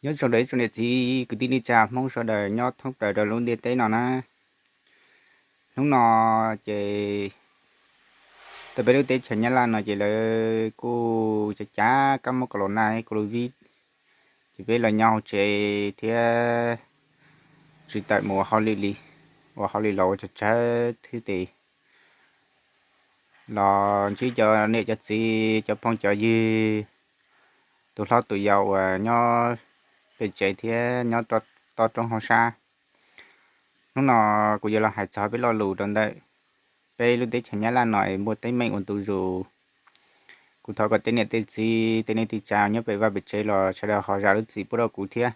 Nyob zoo rau ib tsoom niam txiv kwv tij neej tsa Hmoob sawv daws nyob thoob plaws rau lub ntiaj teb no na. Hnub no ces tau peb lub teb chaws Nyab Laj no ces lawv kuj cav cav kab mob Corona, Covid, ces peb los nyob hauv tsev thiab tsis tawm mus ua hauj lwm li, ua hauj lwm los ua tsawg tsawg thiab ces los ntsib cov niam cov txiv, cov phooj cov ywg, tus hlob tus yau uas nyob pem tsev thiab nyob toj roob hauv sab. Hnub no kuv yuav los hais txog peb lo lus rau ntawm peb lub teb chaws Nyab Laj no es muaj teeb meem ua ntu zus. Kuv thov kom tej niam tej txiv, tej neej tej tsav nyob pem vaj pem tsev los sawv daws ho zam lub txim pub rau kuv thiab.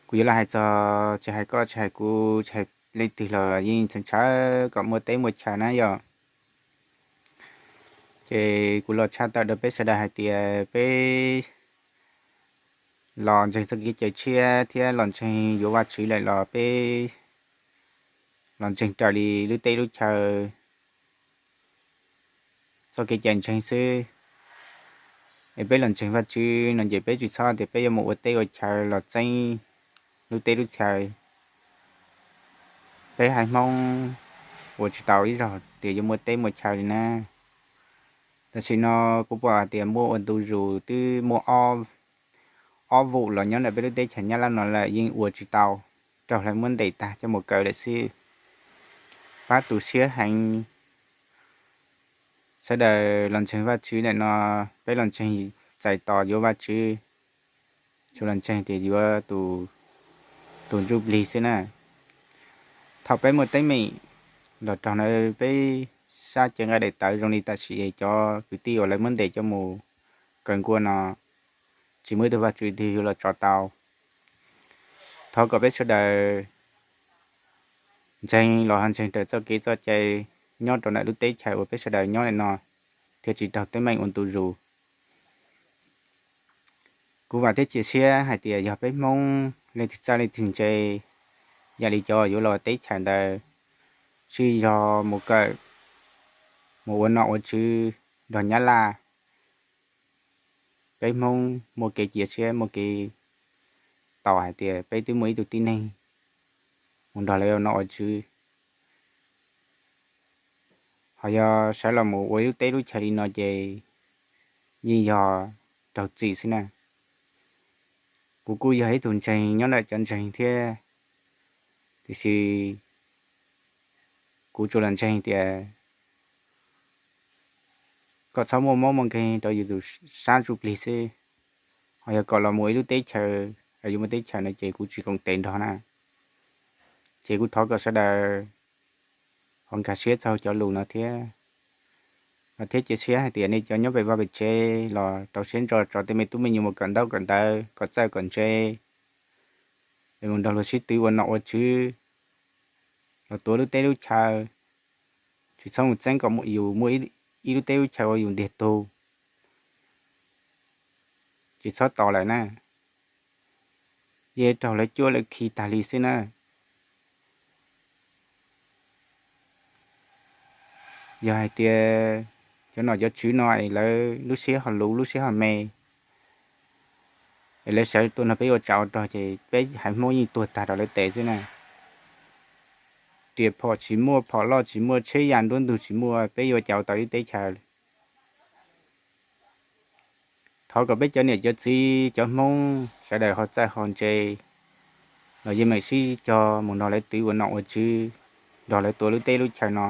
Kuv yuav los hais txog, tsis hais koj tsis hais kuv tsis hais leej twg los yeej txhawj txhawj kom muaj teb muaj chaw na yog. Ces kuv los tshaj tawm rau peb sawv daws hais tias peb los ntseeg txoj kev cai tshiab thiab los ntseeg yuav Vajtswv lawm los peb los ntseeg raws li lub teb lub chaw txoj kev cai ntseeg xwb. Es peb los ntseeg Vajtswv no ces peb tsis txhob tias peb yuav mus ua teb ua chaw los txeeb lub teb lub chaw. Peb haiv Hmoob ua tsis tau ib zaug tias yuav muaj teb muaj chaw li na. Tam sim no kuv pom hais tias muaj ua ntu zus twb muaj ob vum los nyob ntawm peb lub teb chaws Nyab Laj no lawm yeej ua tsis tau, raug lawv muab ntes tag coj mus kaw lawm xwb. Pab tu siab heev. Sawv daws los ntseeg Vajtswv ntawm no, peb los ntseeg txais tos yuav Vajtswv, tsuas los ntseeg tias yuav tus ntsuj plig xwb na. Thaum peb muaj teeb meem los raug na, peb sab cev nqaij daim tawv zoo li tam sim cov kwv tij uas lawv muab ntes coj mus kaw nkuaj no, tsis muaj ib tug Vajtswv twg yuav los tso tau. Thov kom peb sawv daws ntseeg los ho ntseeg raws txoj kev txoj cai nyob rau ntawm lub teb chaws uas peb sawv daws nyob ntawm no, thiaj tsis raug teeb meem ua ntu zus. Kuv vam thiab cia siab hais tias yog peb Hmoob leej twg txawj leej twg ntse, yam li cov yuav los teb chaws ntawd, tsis yog mus kawm, mus ua nom ua tswv nrog Nyab Laj, peb Hmoob muaj kev cia siab muaj kev tos hais tias peb twb muaj ib tug tib neeg mus nrog lawv ua nom ua tswv. Ho yog sawv los mus ua lub teb lub chaw li no ces yeej yog raug txim xwb na. Kuv kuj yog ib tug ntseeg nyob ntawm cov ntseeg thiab, tiam sis kuv tsuas los ntseeg tias kom txhob muaj mob muaj nkeeg rau yus tus sab ntsuj plig xwb. Ho yog kom los mus ib lub teb chaws, yus muaj teb chaws no ces kuv tsis koom tes nrog na. Ces kuv thov kom sawv daws ho nkag siab txog cov lus no thiab. Thiab cia siab hais tias nej cov nyob pem vaj pem tsev los rau siab ntso tso tej me tub me nyuam mus kawm ntaub kawm ntawv kom txawj kom ntse, es mus nrog luag sib tw ua nom ua tswv los tuav lub teb lub chaw. Tsis txhob mus txeeb kom yus muaj ib lub teb lub chaw ua yus ntiag tug, ces txhob tos lawm na. Yeej raug lawv cuab lawv khi tag li xwb na. Yog hais tias cov nom cov tswv no es lawv lub siab ho luv lub siab ho me, es lawv sawv tuaj nrog peb ua tsov ua rog ces peb haiv Hmoob yeej tuag tag rau lawv tes xwb na. Riam phom tsis muaj, phom loj tsis muaj, tsheb yam nruab ntug tsis muaj, peb yuav cas ua tau ib teb chaws. Thov kom peb cov niam cov txiv cov Hmoob sawv daws ho txawj ho ntse los yeej meem sib cog mus nrog lawv twv ua nom ua tswv, nrog lawv tuav lub teb lub chaw no,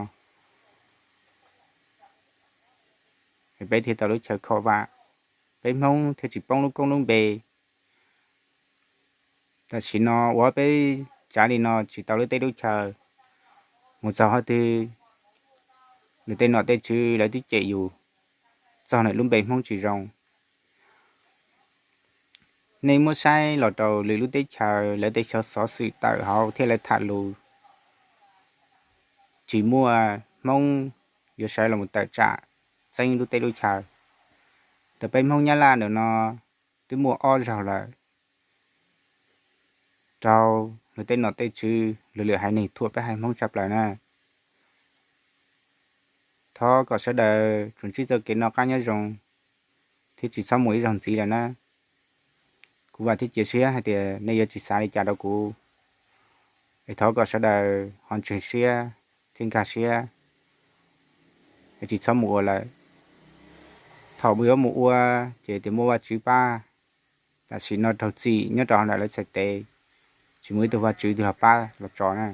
peb thiaj tau lub chaw kho vam, peb Hmoob thiaj tsis poob lub koob lub npe. Tam sim no ua peb tsav li no tsis tau lub teb lub chaw, mus txog qhov twg lawv tej nom tej tswv lawv twb cem yus txog nws lub npe Hmoob tsis zoo. Nej muab saib los rau lwm lub teb chaws, lawv tej xyov xov xwm tawm hauv thiab lawv tham lus, tsis muaj Hmoob yuav sawv los tawm tsam txeeb lub teb lub chaw. Tam peb Hmoob Nyab Laj ntawm no twb muaj ob zaug lawm, raug luag tej nom tej tswv lwm lwm haiv neeg thuam peb haiv Hmoob tshaj plaws na. Thov kom sawv daws tsuas ntsib txoj kev noj qab nyob zoo, thiab tsis txhob mus ib zaug ntxiv lawm na. Kuv vam thiab cia siab hais tias nej yuav tsis xav li cas rau kuv, es thov kom sawv daws ho ntseeg siab thiab nkag siab, es tsis txhob mus ua lawm. Thaum yuav mus ua ces tias muaj Vajtswv pab, tam sim no raug txim nyob rau hauv ntawm lawv txhais tes, tsis muaj ib tug Vajtswv twg los pab los tso na.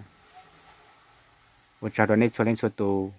Ua tsaug rau nej txhua leej txhua tus.